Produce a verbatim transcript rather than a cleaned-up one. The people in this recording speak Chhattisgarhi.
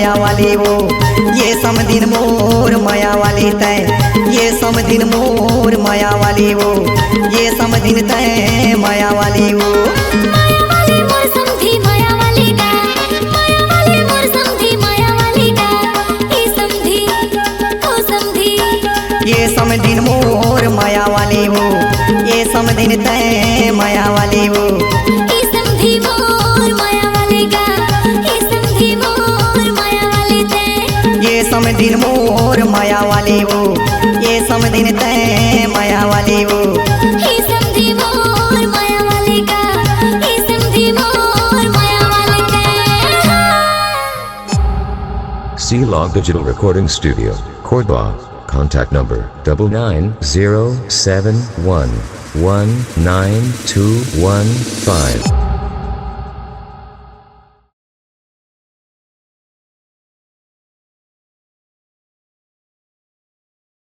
मया वाली वो, ये समधिन मोर मया वाली तैं, ये समधिन मोर मया वाली वो, ये समधिन तैं मया वाली वो। मया वाली मोर समधी मया वाली गा, मया वाली मोर समधी मया वाली गा, ई समधी, ओ समधी। ये समधिन मोर मया वाली वो, ये समधिन तैं मया वाली वो। ई समधी मोर मया वाली गा, ई समधी मोर मया वाली तैं। ये समधिन मोर मया वाली वो, ये समधिन तैं मया वाली वो। ई समधी मोर मया वाली गा, ई समधी मोर मया वाली तैं। C Log Digital Recording Studio, Cordoba. Contact number double nine zero seven one one nine two one five.